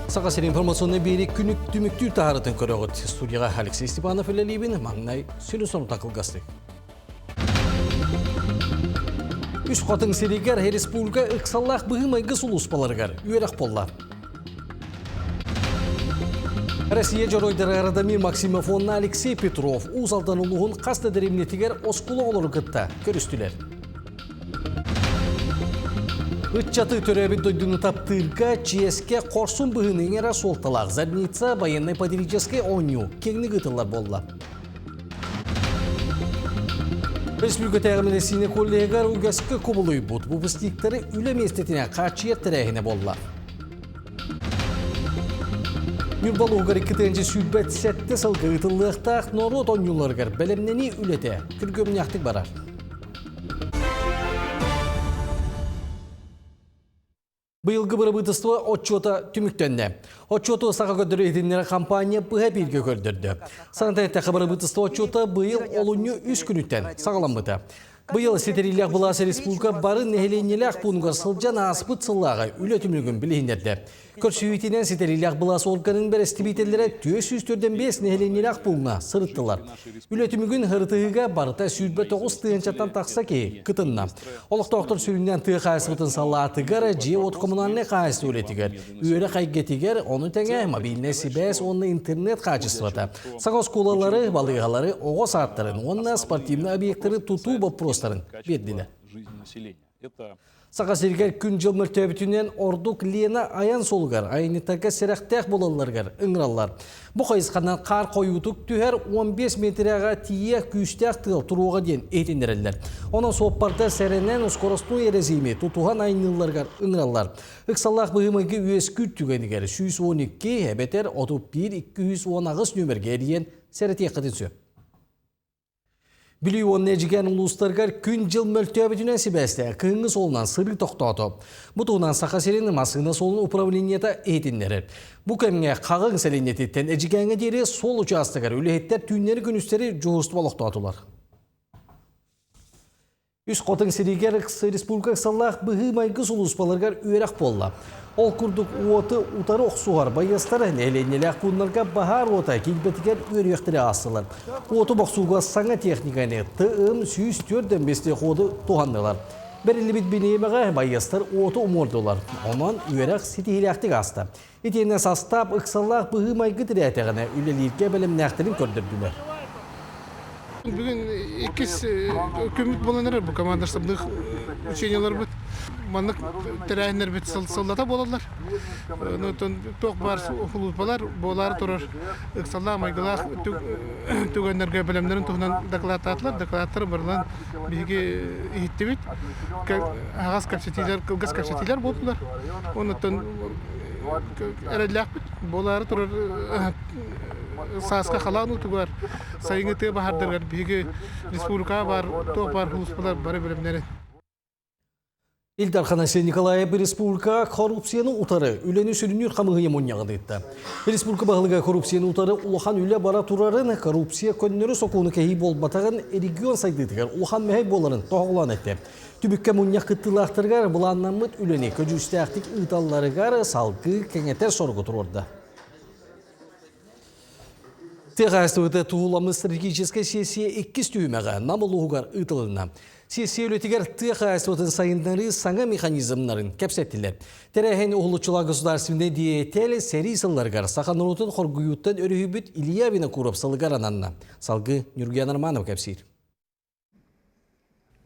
Саха сирин информационнай биэрии күнүк түмүктүүр таһаарытын көрөҕүт. Студияға Алексей Степанов үлэлиибин, маҥнай сүрүн сонута кылгастык. Үс хотын сиригэр республика ыксаллаах быһыы-майгы сулууспаларыгар үөрэх буолла. Россия дьоруойдара Радомир Максимов уонна Алексей Петров Уус Алдан улууһун хас да дэриэбинэтигэр оскуола оҕолору кытта көрүстүлэр. Ыччаты төрөөбүт дойдуну таптыырга, чиэскэ, хорсун быһыыны иҥэрэр суолталаах Зарница военнай-патриотическай оонньуу киэҥник ыытыллар буолла. Республикатааҕы медицина коллеһыгар үгэскэ кубулуйбут выпускниктары үлэ миэстэтинэн хааччыйар тэрээһинэ буолла. Ньурба улууһугар 2 127 сылга ыытыллыахтаах норуот оонньууларыгар бэлэмнэнии үлэтэ күргүөмнээхтик барар. Быйылгы бырабыыталыстыба отчуота түмүктэннэ. Отчуоту Саха көрдөрөр иһитиннэрэр компания быһа бииргэ көрдөрдө. Санатан эттэххэ, бырабыыталыстыба отчуота быйыл олунньу үс күнүттэн саҕаламмыта. Быйыл ситэриилээх былаас республика бары нэһилиэнньэлээх пуунугар сылдьан ааспыт сыллааҕы үлэ түмүгүн билиһиннэрдэ. Көрсүһүүтүнэн ситэриилээх былаас органын бэрэстэбиитэллэрэ 445 нэһилиэнньэлээх пууҥҥа сырыттылар. Үлэ түмүгүн ырытыһыыга барыта 29 тыһыынчаттан тахса киһи кытынна. Олохтоохтор сүрүннээн тыа хаһаайыстыбатын салаатыгар, дьиэ-уот коммунальнай хаһаайыстыба үлэтигэр, үөрэх эйгэтигэр, ону тэҥэ мобильнай сибээс уонна интернет хаачыстыбата, саҥа оскуолалары, балыыһалары, оҕо саадтарын уонна спортивнай объектары тутуу боппуруостарын биэрдилэр. Саха сиригэр күн-дьыл мөлтөөбүтүнэн ордук Лена айан суолугар айанньыттарга сэрэхтээх буолалларыгар ыҥыраллар. Бу хайысханан хаар хойуутук түһэр 15 метрэҕэ тиийэ күүстээх тыал туруоҕа диэн иһитиннэрэллэр. Онон суоппардар сэрэнэн скоростной эрэсиими тутуһан айанныылларыгар ыҥыраллар. Ыксаллаах быһыы-майгы үөскүүр түгэнигэр 112 эбэтэр 31 218 нүөмэргэ эрийэн сэрэтиэххитин сөп. Бүлүү уонна Эдьигээн улуустарыгар күн-дьыл мөлтөөбүтүнэн сибээстээх кыһыҥҥы суолунан сырыы тохтоото. Бу туһунан Саха сирин массыына суолун управлениета иһитиннэрэр. Бу кэмҥэ Хаҕыҥ сэлиэнньэтиттэн Эдьигээҥҥэ диэри суол учаастагар үлэһиттэр түүннэри-күнүстэри дьуһуурстуба олохтоотулар. Үс хотун сиригэр республика ыксаллаах быһыы-майгы сулууспаларыгар үөрэх буолла. Ол курдук уоту утары охсуһар байыастар нэһилиэнньэлээх пууннарга баһаар уота киирбэтигэр үөрүйэхтэри аастылар. Уоту бохсууга саҥа техниканы ТМ 104 вездеходу туһаннылар. Бэриллибит биниэмэҕэ байыастар уоту умуордулар. Онон үөрэх ситиһиилээхтик ааста. Итиэннэ састаап ыксаллаах быһыы-майгы тирээтэҕинэ үлэлииргэ бэлэмнээхтэрин көрдөрдүлэр. Бүгүн иккис күммүт буолан эрэр бу команда штабных учениеларбыт маннык тэрээһиннэрбит сыллата буолаллар. Онтон туох баар сулууспалар буолаары турар ыксаллаах майгылаах түгэннэргэ бэлэмнэрин туһунан дакылааттаатылар. Дакылааттары барыларын биһиги иһиттибит. Аһаҕас кэпсэтиилэр, кылгас кэпсэтиилэр буолдулар. Оннуттан эрэллээхпит. Буолаары турар сааска халаан уутугар, сайыҥҥы тыа баһаардарыгар биһиги республикаҕа баар туох баар сулууспалар бары бэлэмнэрин. Ил Дархан Айсен Николаев республика коррупцияны утары үлэни сүрүннүүр хамыыһыйа мунньаҕын ыытта. Республика баһылыга коррупцияны утары улахан үлэ бара турарын, коррупция көннөрү сокуону кэһии буолбатаҕын регион сайдыытыгар улахан мэһэй буоларын тоһоҕолоон эттэ. Түбүккэ мунньах кыттыылаахтарыгар былааннаммыт үлэни көдьүүстээхтик ыыталларыгар салгыы кэҥэтэр соругу туруорда. Тыа хаһаайыстыбата туһуламмыт стратегическай сессия иккис түһүмэҕэ Нам улууһугар ыытылынна. Сессия үлэтигэр тыа хаһаайыстыбатын сайыннарыы саҥа механизмнарын кэпсэттилэр. Тэрээһин уһулуччулаах государственнай деятель сэрии сылларыгар саха норуотун хоргуйууттан өрүһүйбүт Илья Винокуров сылыгар ананна. Салгыы Нюргуяна Романова кэпсиир.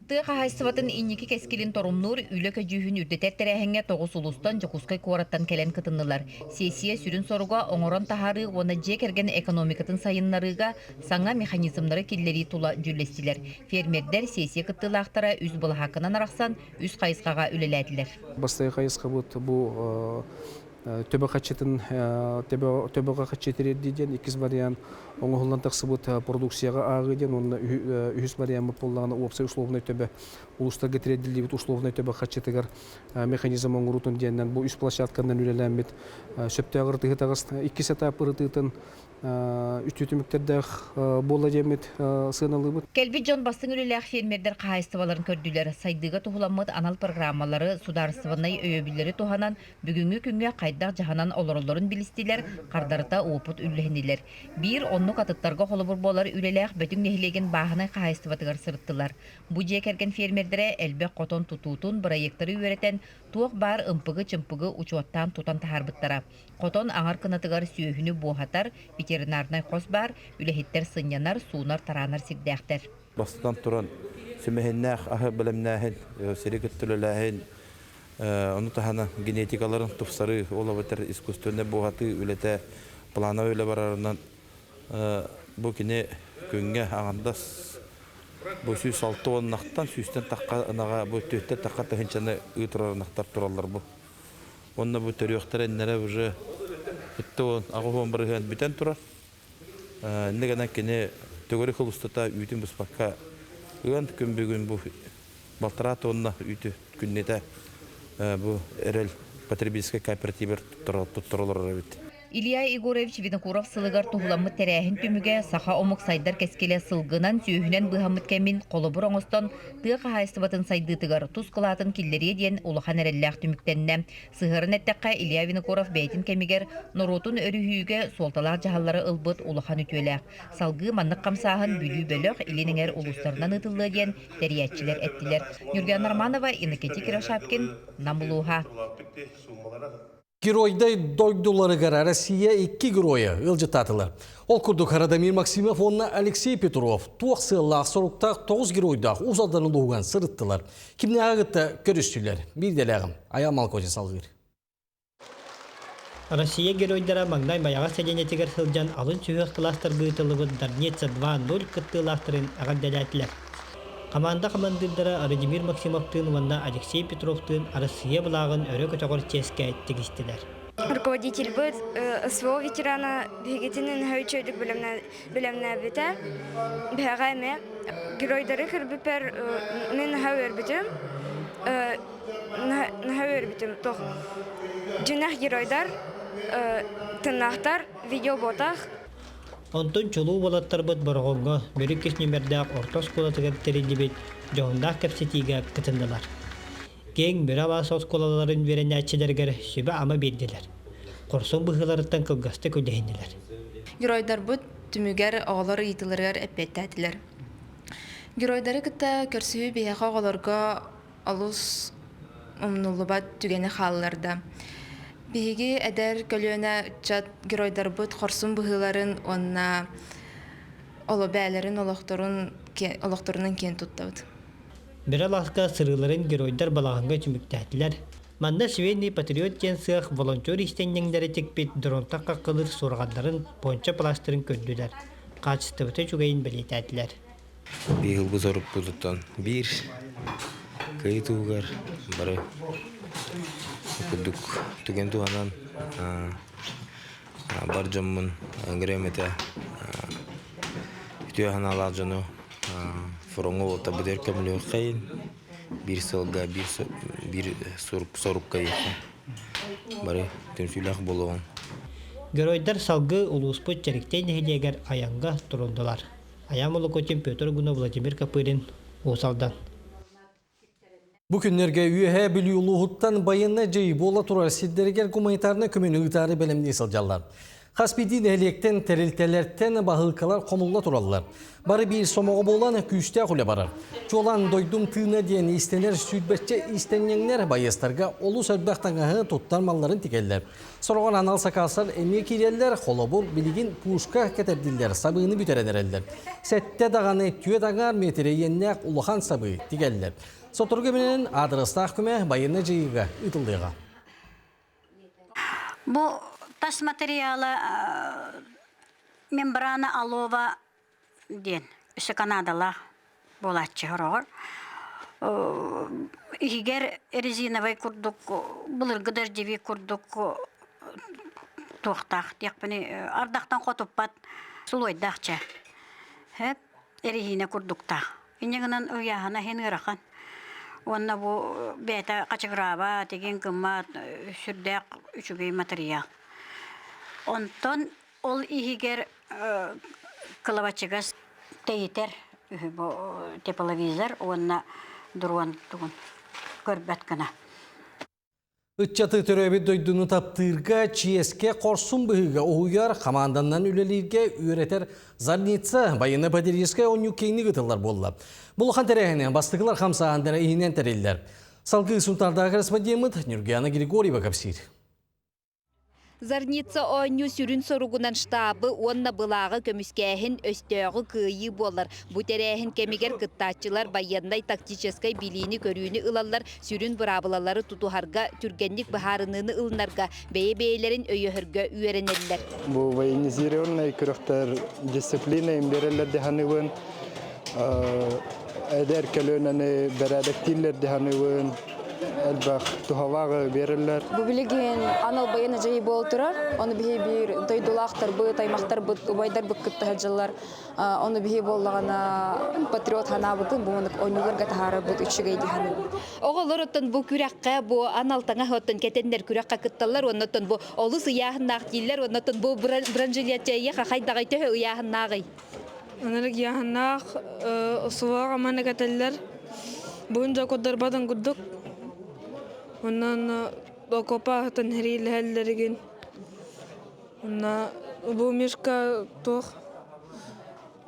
Тыа хаһаайыстыбатын инники кэскилин торумнуур үлэ көдьүүһүн үрдэтэр тэрээһиҥҥэ тоҕус улуустан Дьокуускай куораттан кэлэн кытыннылар. Сессия сүрүн соруга оҥорон таһаарыы уонна дьиэ кэргэн экономикатын сайыннарыыга саҥа механизмнары киллэрии тула дьүүллэстилэр. Фермердэр сессия кыттыылаахтара үс былаһаакканан арахсан үс хайысхаҕа үлэлээтилэр. Бастакы хайысхабыт бу төбө хаччытын төбөҕө хаччы тириэрдии диэн иккис вариант оҥоһуллан тахсыбыт продукцияҕа ааҕыы диэн уонна үһүс вариаммыт буоллаҕына уопсай условнай төбө улуустарга тириэрдиллибит условнай төбө хаччытыгар механизм оҥоруутун диэннэн бу үс площадканан үлэлээммит сөптөөх ырытыһы таҕыста иккис этап ырытыытын. Үтүө түмүктэрдээх буолла диэммит сыаналыыбыт. Кэлбит дьон бастыҥ үлэлээх фермердэр хаһаайыстыбаларын көрдүлэр. Сайдыыга туһуламмыт анал программалары, судаарыстыбаннай өйөбүллэри туһанан бүгүҥҥү күҥҥэ хайдах дьаһанан олороллорун билистилэр, хардарыта уопут үллэһиннилэр. Биир оннук атыттарга холобур буолар үлэлээх Бөтүҥ нэһилиэгин бааһынай хаһаайыстыбатыгар сырыттылар. Бу дьиэ кэргэн фермердэрэ элбэх хотон тутуутун, бырайыактары үөрэтэн, туох баар ымпыгы-чымпыгы учуоттаан тутан таһаарбыттара. Хотон аҥар кынатыгар сүөһүнү буоһатар, ветеринарнай хос баар, үлэһиттэр сынньанар, суунар-тараанар сирдээхтэр. Бастатан туран, сүмэһиннээх аһы бэлэмнээһин, сири кытта үлэлээһин, ону таһынан генетикаларын тупсарыы, ол эбэтэр искусственнай буоһатыы үлэтэ плановай үлэ барарынан бу кини күҥҥэ аҥардас бу 106 ынахтан сүүстэн тахха ынаҕа бу түөттэн тахха тыһыынчаны ыы турар ынахтар тураллар бу. Уонна бу төрүөхтэрэ иннэрэ уже 70-80% бүтэн турар. Иннэ гынан кини төгүрүк сыл устата үүтүн быспакка ыан күн бүгүн бу балтараа тонна үүтү күннэтэ бу эрэл потребительскай кооперативер туттара олорор эбит. Илья Егорович Винокуров сылыгар туһуламмыт тэрээһин түмүгэ саха омук сайдар кэскилэ сылгынан, сүөһүнэн быыһаммыт кэмин холобур оҥостон тыа хаһаайыстыбатын сайдыытыгар тус кылаатын киллэриэ диэн улахан эрэллээх түмүктэннэ. Сыһыаран эттэххэ, Илья Винокуров бэйэтин кэмигэр норуотун өрүһүүгэ суолталаах дьаһаллары ылбыт улахан үтүөлээх. Салгыы маннык хамсааһын Бүлүү бөлөх Илин эҥэр улуустарынан ыытыллыа диэн тэрийээччилэр эттилэр. Нюргуяна Романова, Иннокентий Кривошапкин, Нам улууһа. Геройдай дойдуларыгар Россия икки геройа ыалдьыттаатылар. Ол курдук Радомир Максимов уонна Алексей Петров туох сыаллаах-соруктаах тоҕус геройдаах Уус Алдан улууһугар сырыттылар. Кимнээҕи кытта көрүстүлэр? Биирдэлээҕим Айаал Малкожин салгыыр. Россия геройдара маҥнай Майаҕа сэлиэнньэтигэр сылдьан алын сүһүөх кылаастарга ыытыллыбыт Дарница 2-0 кыттыылаахтарын эҕэрдэлээтилэр. Хамаанда хамандыырдара Владимир Максимовтыын уонна Алексей Петровтыын Арассыыйа былааҕын өрө көтөҕөр чиэскэ тигистилэр. Руководительбыт СВО ветерана биһигитин үчүгэйдик бэлэмнээбитэ. Биһиэхэ эмиэ геройдары көрбүппэр мин наһаа үөрбүтүм. Наһаа үөрбүтүм. Туох дьиҥнээх геройдар, тыыннаахтар, видео буотах. Онтон чулуу уолаттарбыт Бороҕоҥҥо Мүрү иккис нүмердээх орто оскуолатыгар тэриллибит дьоһуннаах кэпсэтиигэ кытыннылар. Киэҥ Мүрү алаас оскуолаларын үөрэнээччилэригэр сүбэ-ама биэрдилэр. Хорсун быһыыларыттан кылгастык үллэһиннилэр. Геройдарбыт түмүгэр оҕолор ыйытыыларыгар эппиэттээтилэр. Геройдары кытта көрсүһүү биһиэхэ оҕолорго олус умнуллубат түгэни хаалларда. Биһиги эдэр көлүөнэ ыччат геройдарбыт хорсун быһыыларын уонна олобээлэрин олохторун олохторунан киэн туттабыт. Бэрэ лааска сырыыларын геройдар балаҕаҥҥа түмүктээтилэр. Манна «Швейный патриот» диэн сыах волонтер иистэнньэҥнэрэ тикпит дронтан хаххалыыр суорҕаннарын, пончо пластырын көрдүлэр, хаачыстыбата үчүгэйин бэлиэтээтилэр. Биһилбы сорукпутуттан биир кыайыы туһугар бары курдук түгэн туһанан бар дьоммун ыҥырыам этэ үтүө санаалаах дьону фроҥҥа уолтарбытыгар көмөлөһүөххэйин биир сылга биир биир сорукка бары түмсүүлээх буолуоҕуҥ. Геройдар салгыы улууспут Чэриктэй нэһилиэгэр айаҥҥа туруннулар. Айаан Молокотин, Петр Гунов, Владимир Копырин, Уус Алдан. Бу күннэргэ Үөһээ Бүлүү улууһуттан байыаннай дьайыы буола турар сирдэригэр гуманитарнай көмөнү ыытаары бэлэмнии сылдьаллар. Хас биирдии нэһилиэктэн, тэрилтэлэртэн баһыылкалар хомулла тураллар. Бары биир сомоҕо буолан күүстээх үлэ барар. Чуолаан дойдум тыына диэн иистэнэр сүүрбэччэ иистэнньэҥнэр байыастарга олус элбэх таҥаһы туттар малларын тигэллэр. Сороҕор анал сакаастар эмиэ киирэллэр, холобур, билигин пушка кэтэрдиллэр, сабыыны бүтэрэн эрэллэр. Сэттэ даҕаны түөрт аҥаар миэтэрэ иэннээх улахан сабыы тигэллэр. Сотору кэминэн аадырыстаах көмө байыаннай дьайыыга ыытыллыаҕа. Бу тас материала мембрана алова диэн өссө Канадалаах буолааччы сороҕор. Иһигэр резиновай курдук былыргы дождевик курдук туохтаах диэхпиний ардахтан хотуппат сулуойдаах чэ. Сөп эриһиинэ курдуктаах. Инньэ гынан ыйааһына иһин ыарахан. Уонна бу бэйэтэ хачыгыраабат, игин гыммат сүрдээх үчүгэй матырыйаал. Онтон Ол иһигэр кылабачыгас тэйитэр үһү бу тепловизор уонна дрон тугун көрбөт гына. Ыччаты төрөөбүт дойдуну таптыырга, чиэскэ, хорсун быһыыга уһуйар, хамаанданан үлэлииргэ үөрэтэр Зарница военно-патриотическай оонньуу киэҥник ыытыллар буолла. Бу улахан тэрээһини бастакылар хамсааһыннара иһинэн тэриллэр. Салгыы Сунтаардааҕы корреспондеммыт Нюргиана Григорьева кэпсиир. Зарница оонньуу сүрүн соругунан штабы уонна былааҕы көмүскээһин, өстөөҕү кыайыы буолар. Бу тэрээһин кэмигэр кыттааччылар байыаннай-тактическай билиини-көрүүнү ылаллар, сүрүн быраабылалары тутуһарга, түргэнник быһаарыныыны ылынарга, бэйэ-бэйэлэрин өйөһөргө үөрэнэллэр. Бу военизированнай күрэхтэр дисциплина имбиэрэллэр дии эдэр көлүөнэни бэрээдэктииллэр дии саныыбын элбэх туһалааҕы биэрэллэр. Бу билигин анал байыаннай дьайыы буола турар. Ону биһи биир дойдулаахтарбыт, аймахтарбыт, убайдарбыт кытта сылдьаллар. Ону биһи буоллаҕына патриот санаабытын бу маннык оонньууларга таһаарарбыт үчүгэй дии саныыбын. Оҕолор оттон бу күрэххэ бу анал таҥас оттон кэтэннэр күрэххэ кытталлар уонна оттон бу олус ыйааһыннаах дииллэр уонна оттон бу бронежилет хахайдаҕай төһө ыйааһыннааҕый? Ынырык ыйааһыннаах суох аман этэллэр. Бүгүн дьокуурдарбатын курдук. Онон окуопа аһытан сэриилэһэллэригин. Онно бу мишка туох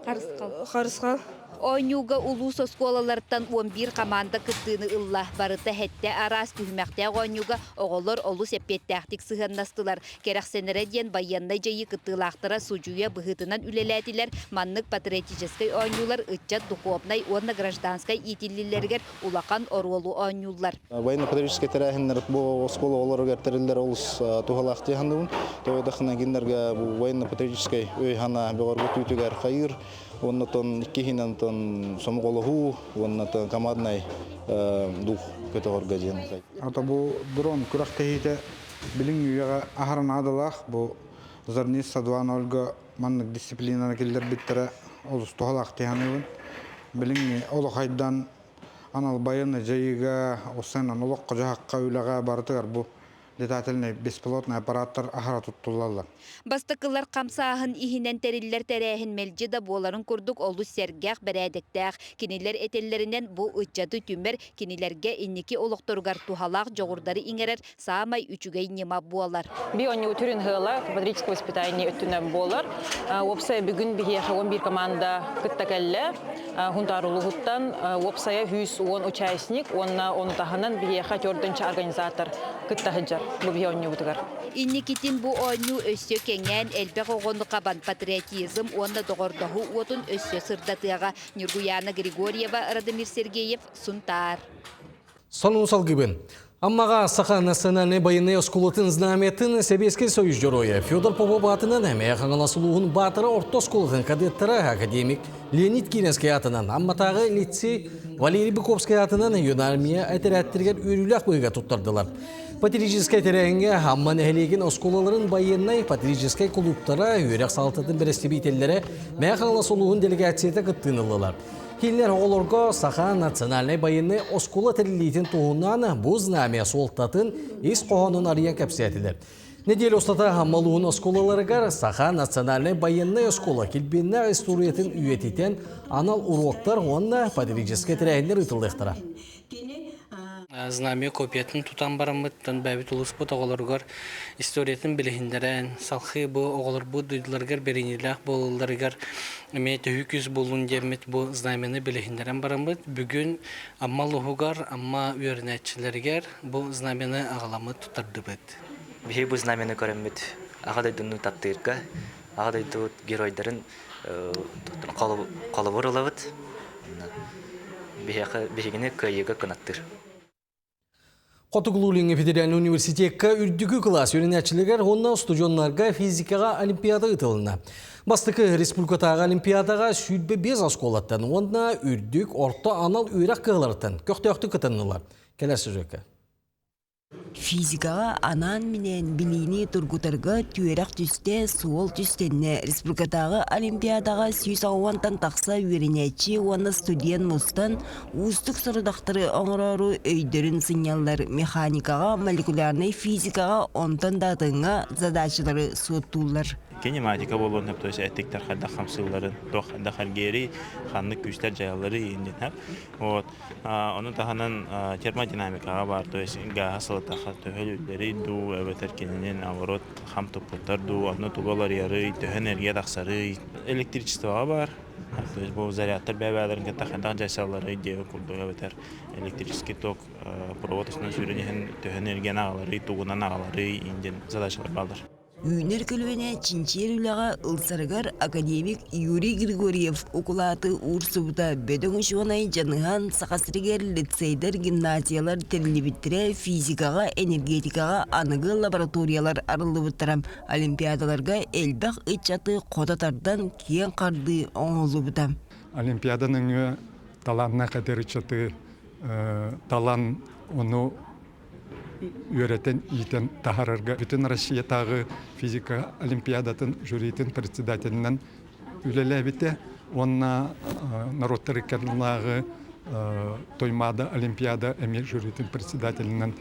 Харысхал. Харысхал. Оонньууга улуус оскуолаларыттан 11 хамаанда кыттыыны ылла. Барыта сэттэ араас түһүмэхтээх оонньууга оҕолор олус эппиэттээхтик сыһыаннастылар. Кэрэхсэнэрэ диэн байыаннай дьайыы кыттыылаахтара судьуйа быһыытынан үлэлээтилэр. Маннык патриотическай оонньуулар ыччат духовнай уонна гражданскай иитиллиилэригэр улахан оруолу оонньууллар. Военно-патриотическай тэрээһиннэр бу оскуола оҕолоругар тэриллэр олус туһалаах дии саныыбын. Тоҕо диэтэххинэ кинилэргэ бу военно-патриотическай өй-санаа бөҕөргөтүүтүгэр хайыыр уонна тон иккиһинэн тон сомоҕолоһуу уонна тон команднай дух көтөҕөргө диэн. Ата бу дрон күрэхтэһиитэ Билиҥҥи үйэҕэ аһара наадалаах бу Зарница 2.0-га маннык дисциплинаны киллэрбиттэрэ олус туһалаах дии саныыбын. Билиҥҥи олох айдан анал байыаннай дьайыыга, уссайынан олоххо-дьаһахха, үлэҕэ барытыгар бу летательнай беспилотный аппараттар аһара туттуллаллар. Бастакылар хамсааһын иһинэн тэриллэр тэрээһин мэлдьи да буоларын курдук олус сэргэх, бэрээдэктээх. Кинилэр этэллэринэн бу ыччаты түмэр, кинилэргэ инники олохторугар туһалаах дьоҕурдары иҥэрэр саамай үчүгэй ньыма буолар. Би оонньуу түрүн ыала патриотическое воспитание өттүнэн буолар. Уопсайа бүгүн биһиэхэ 11 команда кытта кэллэ. Хунтаар улууһуттан уопсайа 110 участник уонна ону таһынан биһиэхэ төрдүнчэ организатор кытта сылдьар бу биһи оонньуубутугар. Инникитин бу оонньуу өссө кэҥээн, элбэх оҕону хабан патриотизм уонна доҕордоһуу уотун өссө сырдатыаҕа. Ньургуйаана Григорьева, Радомир Сергеев, Сунтаар. Сонун салгыбын. Аммаҕа Саха национальнай байыаннай оскуолатын знамятын Сэбиэскэй Союз дьоруойа Федор Попов аатынан Эмээх Хаҥалас улууһун Баатара орто оскуолатын кадеттара академик Леонид Киренскэй аатынан Амматааҕы лицей Валерий Быковскай аатынан юнармия этэрээттэригэр үөрүүлээх быһыыга туттардылар. Патриотическай тэрээһиҥҥэ Амма нэһилиэгин оскуолаларын байыаннай патриотическай кулууптара, үөрэх салалтатын бэрэстэбиитэллэрэ Мэҥэ Хаҥалас улууһун делегацията кыттыыны ыллылар. Кинилэр оҕолорго Саха национальнай байыаннай оскуола тэриллиитин туһунан бу знамя суолтатын ис хоһоонун арыйан кэпсээтилэр. Нэдиэлэ устата Амма улууһун оскуолаларыгар Саха национальнай байыаннай оскуола килбиэннээх историятын үйэтитэн анал уруоктар уонна патриотическай тэрээһиннэр ыытыллыахтара. Знамя копиятын тутан бараммыттан бэйэбит улууспут оҕолоругар историятын билиһиннэрэн, салхыы бу оҕолорбут дойдуларыгар бэриниилээх буолалларыгар эмиэ төһүү күүс буоллун диэммит бу знамяны билиһиннэрэн бараммыт бүгүн Амма улууһугар, Амма үөрэнээччилэригэр бу знамяны аҕаламмыт туттардыбыт. Биһиги бу знамяны көрөммүт Аҕа дойдуну таптыырга, Аҕа дойдубут геройдарын холобур ылабыт. Биһиэхэ биһигини кыайыыга кынаттыыр. Хотугулуу-Илиҥҥи федеральнай университекка үрдүкү кылаас үөрэнээччилэригэр уонна устудьуоннарга физикаҕа олимпиада ыытылынна. Бастакы республикатааҕы олимпиадаҕа 25 оскуолаттан уонна үрдүк орто анал үөрэх кыһаларыттан көхтөөхтүк кытыннылар. Кэлэр сюжекка. Физикаҕа анаан-минээн билиини тургутарга түөрэх түстэ, суол түстэннэ. Республикатааҕы олимпиадаҕа 180-тан тахса үөрэнээччи уонна студент мустан уустук сорудахтары оҥороору өйдөрүн сынньаллар. Механикаҕа, молекулярнай физикаҕа, онтон да атыҥҥа задачалары суоттууллар. Кинематика буолуон сөп, то есть эттиктэр хайдах хамсыылларын, туох хайдах эргиэрий, ханнык күүстэр дьайалларый иннин. Вот. Ону таһынан термодинамикаҕа баар, то есть гааһы сылытахха төһө үллэрий дуу, эбэтэр кинини наоборот хам туппуттар дуу, онно тугу уларыйарый, төһө энергия тахсарый. Электричествоҕа баар, то есть бу зарядтар бэйэ-бэйэлэрин кытта хайдах дьайсалларый диэбит курдук эбэтэр электрический ток провод устунан сүүрэн иһэн төһө энергияны аҕаларый, тугунан аҕаларый диэн задачалар бааллар. Үүнэр көлүөнэ чинчийэр үлэҕэ ылсарыгар академик Юрий Григорьев укулааты уурсубута бөдөҥ учуонай дьаныһан Саха сиригэр лицейдэр, гимназиялар тэриллибиттэрэ, физикаҕа, энергетикаҕа аныгы лабораториялар арыллыбыттара, олимпиадаларга элбэх ыччаты хото тардан киэҥ хардыы оҥоһуллубута. Олимпиада нөҥүө талааннаах эдэр ыччаты талан ону үөрэтэн иитэн таһаарарга бүтүн Россиятааҕы физика олимпиадатын жюритин председателинэн үлэлээбитэ уонна норуоттар иккардылааҕы Туймаада олимпиада эмиэ жюритин председателинэн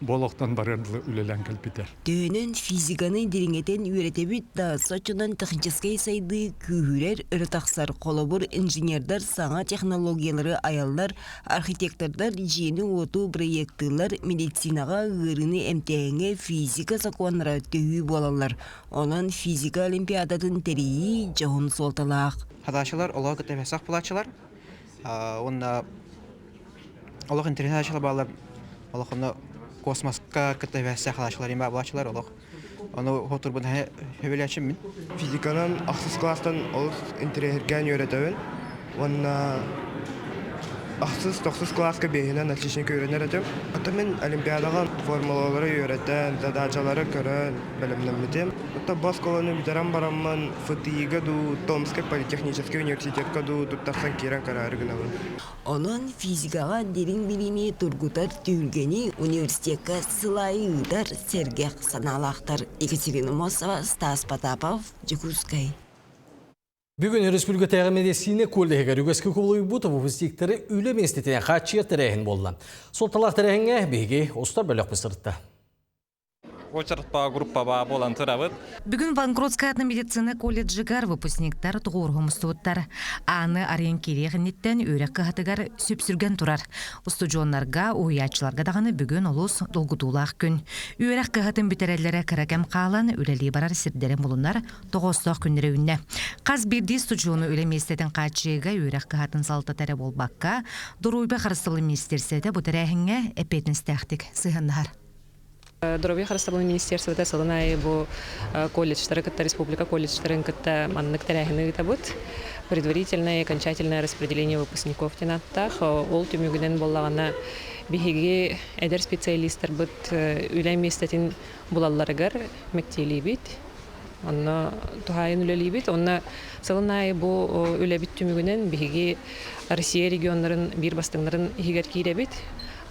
буолуохтан барыар дылы үлэлээн кэлбитэ. Төһөнөн физиканы дириҥэтэн үөрэтэбит да, соччонон техническэй сайдыы күүһүрэр, өрө тахсар. Холобур, инженердэр саҥа технологиялары айаллар, архитектордар дьиэни-уоту проектыыллар, медицинаҕа ыарыыны эмтээһиҥҥэ физика сокуоннара төһүү буолаллар. Онон физика олимпиадатын тэрийии дьоһун суолталаах. Хатааччылар олоҕу кытта эмэсэх булааччылар уонна олох интэриэһинэй бааллар олох онно космоска кытта эбээссе халааччылар имэ булааччылар олох ону хотурбун хөбүлээччим мин. Физиканан ахсыс класстан олус интэриэһиргээн үөрэтэбин уонна ахсыс тохсус кылааска биэһинэн отличник үөрэнэр этим. Оттон мин олимпиадаҕа формулалары үөрэтэн, задачалары көрөн бэлэмнэммитим. Оттон бу оскуоланы бүтэрэн бараммын ФТИ-га дуу, Томскай политехническэй университетка дуу туттарсан киирэн көрөөрү гынабын. Онон физикаҕа дириҥ билиини тургутар түһүлгэни университекка сылайы ыытар сэргэх санаалаахтар Екатерина Мосова, Стас Потапов, Дьокуускай. Бүгүн республикатааҕы медицина коллеһыгар үгэскэ кубулуйбут выпускниктары үлэ миэстэтинэн хааччыйар тэрээһин буолла. Суолталаах тэрээһиҥҥэ биһиги устар бөлөхпүт сырытта. Очередпа группаба буолан турабыт. Бүгүн Ванкрутская медицина колледжыгар выпускниктар тоҕуоруһа мустубуттар. Ааны арыйан киириэх инниттэн үөрэх кыһатыгар сүпсүргэн турар. Устудьуоннарга, уһуйааччыларга даҕаны бүгүн олус долгутуулаах күн. Үөрэх кыһатын бүтэрэллэрэ кыра кэм хаалан, үлэлии барар сирдэрин булунар тоҕоостоох күннэрэ үүннэ. Хас биирдии устудьуону үлэ миэстэтин хааччыйыыга үөрэх кыһатын салалтата эрэ буолбакка, Доруобуйа харыстабылын министиэристибэтэ бу тэрээһиҥҥэ эппиэтинэстээхтик сыһыаннаһар. Доруобуйа харыстабылын министерствота сылын аайы бу колледжтары кытта республика колледжтарын кытта маннык тэрээһини ыытабыт. Предварительное и окончательное распределение выпускников диэн ааттаах. Ол түмүгүнэн буоллаҕына биһиги эдэр специалистарбыт үлэ миэстэтин булалларыгар мэктиэлиибит. Онно туһаайын үлэлиибит. Онно сылын аайы бу үлэбит түмүгүнэн биһиги Россия регионнарын биир бастыҥнарын иһигэр киирэбит.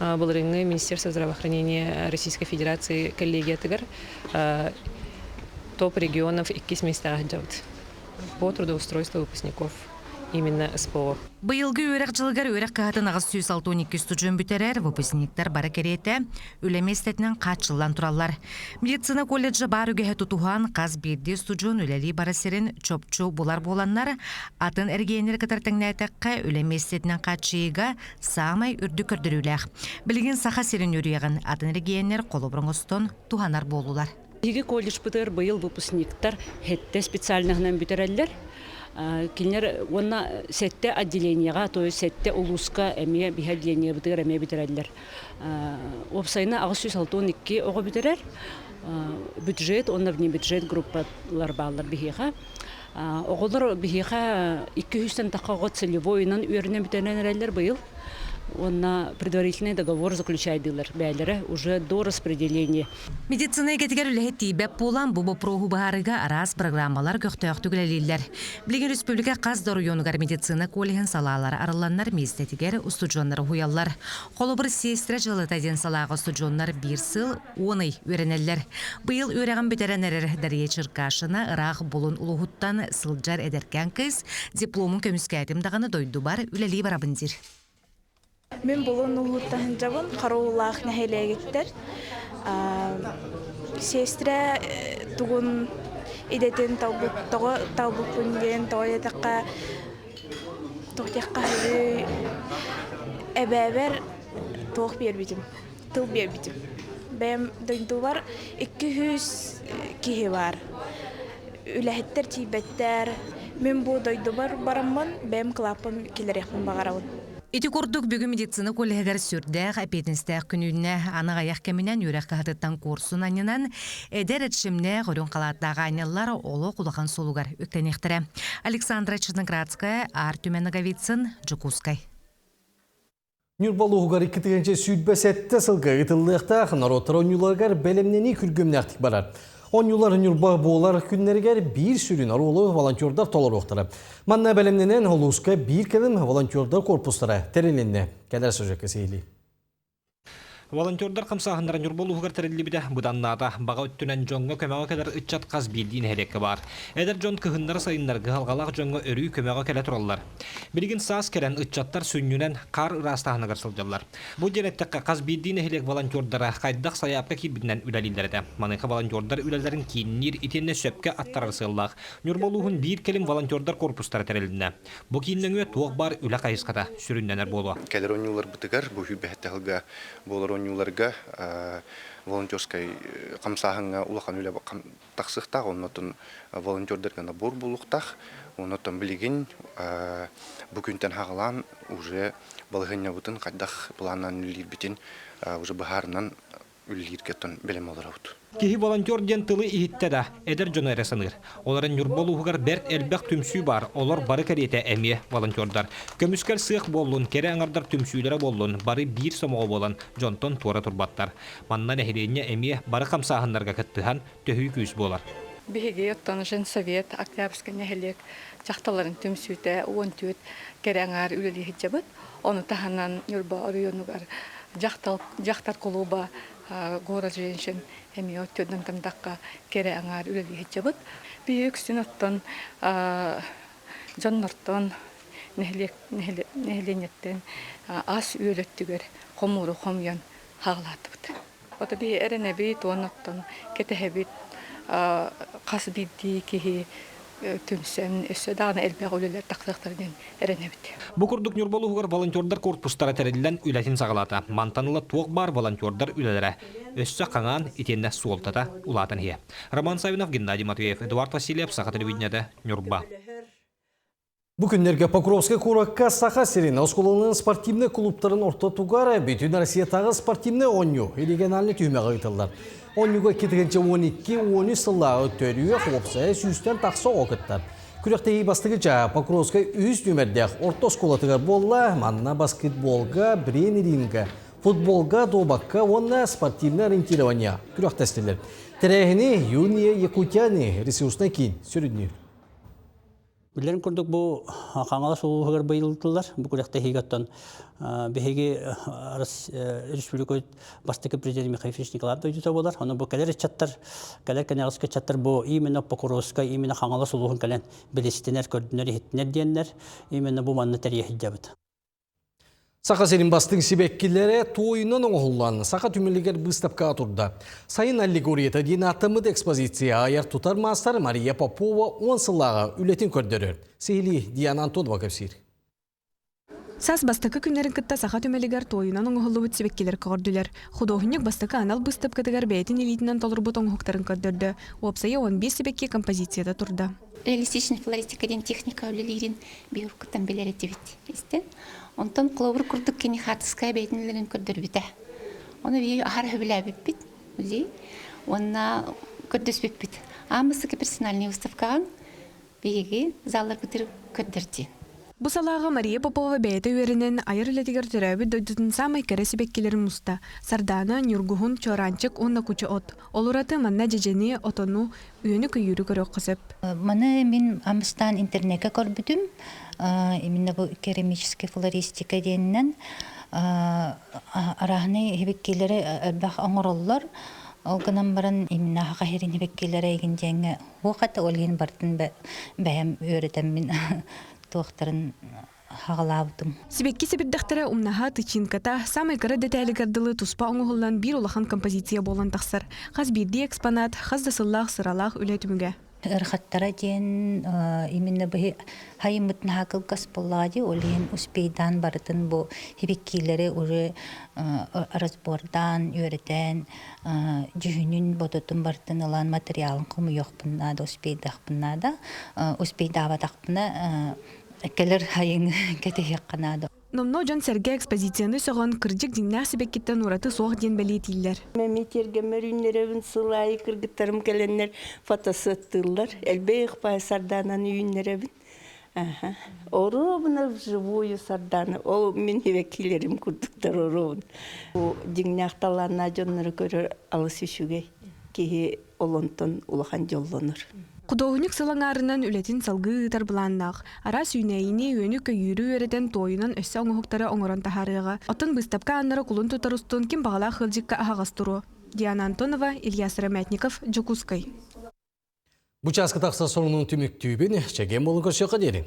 Былырыыҥҥы Министерство здравоохранения Российской Федерации коллегиятыгар топ регионов иккис миэстэҕэ сылдьабыт по трудоустройству выпускников именно СПО. Быйылгы үөрэх дьылыгар үөрэх кыһатын 862 устудьуон бүтэрэр, выпускниктар бары кэриэтэ үлэ миэстэтинэн хааччыллан тураллар. Медицина колледжа баар үгэһи тутуһан, хас биирдии устудьуон үлэлии барар сирин чопчу булар буоланнар, атын эргиэннэри кытары тэҥнээтэххэ, үлэ миэстэтинэн хааччыйыыга саамай үрдүк көрдөрүүлээх. Билигин Саха сирин үөрүйэҕин атын эрэгийиэннэр холобур оҥостон туһанар буоллулар. Биһиги колледжпытыгар быйыл выпускниктар сэттэ специальноһынан бүтэрэллэр. Кинилэр уонна сэттэ отделениеҕа, то есть сэттэ улууска эмиэ биһи отделениебытыгар эмиэ бүтэрэллэр. Уопсайынан 862 оҕо бүтэрэр. Бюджет уонна внебюджет группалар бааллар биһиэхэ. Оҕолор биһиэхэ 200-тэн тахха оҕо целевойунан үөрэнэн бүтэрэн эрэллэр быйыл. Уонна предварительный договор заключайдыылар бэйэлэрэ уже до распределения. Медицина эйгэтигэр үлэһит тиийбэт буолан, бу боппуруоһу быһаарыыга араас программалар көхтөөхтүк үлэлииллэр. Билигин республика хас да оройуонугар медицина коллеһын салаалара арылланнар миэстэтигэр устудьуоннары уһуйаллар. Холобур, сестра дьыалата диэн салааҕа устудьуоннар биир сыл 10 ый үөрэнэллэр. Быйыл үөрэҕин бүтэрэн эрэр Дария Черкашина ыраах Булун улууһуттан сылдьар эдэркээн кыыс дипломун көмүскээтим даҕаны дойдубар үлэлии барабын диир. Мин Булун улууттан сылдьабын, Харуулаах нэһилиэгиттэр. Сестра тугун Идэтин талбыт тоҕо талбыппын диэн тоҕо диэтэххэ туох диэххэ эбээбэр туох биэрбитим тыл биэрбитим. Бэйэм дойдубар 200 киһи баар. Үлэһиттэр тиийбэттэр. Мин бу дойдубар бараммын бэйэм кылааппын киллэриэхпин баҕарабын. Ити курдук бүгүн медицина коллеһыгар сүрдээх эпиэтинстээх күнүүннэ аны аҕыйах кэминэн үөрэх кыһатыттан куорсун анньынан эдэр эрчимнээх үрүҥ халааттаах аанньаллар олох улахан суолугар үктэниэхтэрэ. Александра Черноградская, Артем Ноговицын, Дьокуускай. Ньурба улууһугар 2027 сылга ыытыллыахтаах норуоттар оонньууларыгар бэлэмнэнии күргүөмнээхтик барар. Оонньуулар Ньурба буолар күннэригэр биир сүрүн оруолу волонтердар толоруохтара. Манна бэлэмнэнэн улууска биир кэлим волонтердар корпустара тэрилиннэ. Кэлэр сюжекка сиһилии. Волонтердар хамсааһыннара Ньурба улууһугар тэриллибитэ быданнаата. Баҕа өттүнэн дьоҥҥо көмөҕө кэлэр ыччат хас биирдии нэһилиэккэ баар. Эдэр дьон кыһыннары-сайыннары кыһалҕалаах дьоҥҥо өрүү көмөҕө кэлэ тураллар. Билигин саас кэлэн ыччаттар сүнньүнэн хаар ыраастааһыныгар сылдьаллар. Бу диэн эттэххэ, хас биирдии нэһилиэк волонтердара хайдах сайаапка киирбитинэн үлэлииллэр этэ. Маныаха волонтердар үлэлэрин киинниир итиэннэ сөпкө аттарар сыаллаах Ньурба улууһун биир кэлим волонтердар корпустара тэрилиннэ. Бу киин нөҥүө туох баар үлэ хайысхата сүрүннэнэр буолуо. Кэлэр оонньууларбытыгар, бу сүүрбэһэттэ сылга буолар оонньууларга волонтерскай хамсааһыҥҥа улахан үлэ тахсыахтаах, оннотон волонтердарга набор буолуохтаах. Оннотон билигин бу күнтэн хаҕалаан уже балаһыанньабытын хайдах планынан үлэлиирбитин уже быһаарынан үлэлииргэ бэлэм олоробут. Киһи волонтер диэн тылы иһиттэ да, эдэр дьону эрэ саныыр. Олорон Ньурба улууһугар бэрт элбэх түмсүү баар, олор бары кэриэтэ эмиэ волонтердар. Көмүскэл сыах буоллун, кэрэ аҥардар түмсүүлэрэ буоллун, бары биир сомоҕо буолан дьонтон туора турбаттар. Манна нэһилиэнньэ эмиэ бары хамсааһыннарга кыттыһан, төһүү күүс буолар. Биһиги оттон женсовет Октябрьскай нэһилиэк дьахталларын түмсүүтэ 14 кэрэ аҥаар үлэлии сылдьабыт. Ону таһынан Ньурба оройуонугар дьахтар кулууба город женщин эмиэ өттүнэн тандахха кэрэ аҥаар үлэлии сылдьабыт. Биһиги үксүн оттон дьоннортон нэһилиэнньэттэн ас-үөл өттүгэр хомууру хомуйан хаалаатыбыт. Ото биһи эрэнэбит уонна оттон кэтэһэбит хас биирдии киһи түмсэн өссө даҕаны элбэх үлэлэр тахсыахтара диэн эрэнэбит. Бу курдук Ньурба улууһугар волонтердар корпустара тэриллэн үлэтин саҕалаата. Мантан ыла туох баар волонтердар үлэлэрэ өссө хаҥаан итиэннэ суолтата улаатан иһиэ. Роман Савинов, Геннадий Матвеев, Эдуард Васильев, Саха телевидениета, Ньурба. Бу күннэргэ Покровскай куоракка Саха сирин оскуолаларын спортивнай клубтарын ортотугар бүтүн Россиятааҕы спортивнай оонньуу региональнай түһүмэҕэ ыытыллар. Оонньууга 2012-13 сыллааҕы төрүөх уопсайа сүүстэн тахса оҕо кыттар. Күрэхтэһии бастакы чааһа Покровскай үһүс нүөмэрдээх орто оскуолатыгар буолла. Манна баскетболга, брейн-ринга, футболга, дуобакка уонна спортивнай ориентирование күрэхтэстилэр. Тэрээһини Юные Якутяне ресурснай киин сүрүннүүр. Билэрин курдук бу Хаҥалас улууһугар быйылтылар. Бу күрэхтэһиигэ оттон биһиги республика бастакы президент Михаил Ильич Николаев дойдута буолар. Онон бу кэлэр ыччаттар, кэлэр кэнэҕэски ыччаттар бу именно Покровскай, именно Хаҥалас улууһун кэлэн билистинэр, көрдүнэр, иһиттинэр диэннэр именно бу манна тэрийэ сылдьабыт. Саха сирин бастыҥ сибэккилэрэ туойунан оҥоһуллан Саха түмэлигэр быыстапкаҕа турда. Сайын аллегорията диэн ааттаммыт экспозиция айар-тутар маастар Мария Попова 10 сыллааҕы үлэтин көрдөрөр. Сиһилии Диана Антонова кэпсиир. Саас бастакы күннэрин кытта Саха түмэлигэр туойунан оҥоһуллубут сибэккилэр көҕөрдүлэр. Худуоһунньук бастакы анал быыстапкатыгар бэйэтин илиитинэн толорбут оҥоһуктарын көрдөрдө. Уопсайа 15 сибэкки композицията турда. Реалистичный флористика диэн техника үлэлиирин биһуркуттан билэр этибит истэн. Онтон кловер курдук кини хаартыская бэйэтин үлэлэрин көрдөрбүтэ. Ону биһи аһар сөбүлээбиппит музей уонна көрдөспүппүт. Аан бастакы персональный выставкаҕа биһиги залларбытыр көрдөрдү. Бу салааҕа Мария Попова бэйэтэ үөрэнэн, айар үлэтигэр төрөөбүт дойдутун саамай кэрэ сибэккилэрин муста. Сардаана, ньургуһун, чуораанчык уонна кучу от. Ол ураты манна дьэдьэни, отону, үөнү-көйүүрү көрүөххэ сөп. Маны мин амыстаан интернекке көрбүтүм. Именно бу керамическая флористика диэнинэн арааһынай хибиккилэри элбэх оҥороллор. Ол гынан баран именно хаха хирин хибиккилэрэ игин диэҥҥэ хуох этэ ол иһин бартын бэйэм үөрэтэммин туохтарын хаҕалаабытым. Сибэкки сэбирдэхтэрэ умнаһа, тычинката, саамай кыра дэтээлигэр дылы туспа оҥоһуллан биир улахан композиция буолан тахсар. Хас биирдии экспонат хас да сыллаах сыралаах үлэ түмүгэ. Ырхаттара диэн именно быһы хайыммыт наһаа кылгас буоллаҕа дии, ол иһин успейдаан барытын бу хибиккиилэри уже разбордаан, үөрэтэн, дьүһүнүн, бодотун барытын ылан материалын хомуйуохпун наада, успейдахпын наада. Успейдаабатахпына кэлэр хайыҥ кэтэһиэххэ наада. Номнуо дьон-сэргэ экспозицияны сөҕөн, кырдьык дьиҥнээх сибэккиттэн ураты суох диэн бэлиэтииллэр. Эмиэ тиэргэммэр үүннэрэбин сыл аайы кыргыттарым кэлэннэр фотосыаттыыллар. Элбэх баай сардаананы үүннэрэбин. Аха. Оруобуна вживую сардаана. Ол мин сибэккилэрим курдуктар оруобун. Бу дьиҥнээх талааннаах дьоннору көрөр алыс үчүгэй. Киһи олонтон улахан дьоллонор. Худуоһунньук сыл аҥаарынан үлэтин салгыы ыытар былааннаах. Араас үүнээйини, үөнү-көйүүрү үөрэтэн туойунан өссө оҥоһуктары оҥорон таһаарыаҕа. Оттон быыстапка ааннара кулун тутар устун ким баҕалаах ыалдьыкка аһаҕас туруо. Диана Антонова, Илья Сыромятников, Дьокуускай. Бу чааска тахса сонунун түмүктүүбүн, чэгиэн буолун көрсүөххэ диэри.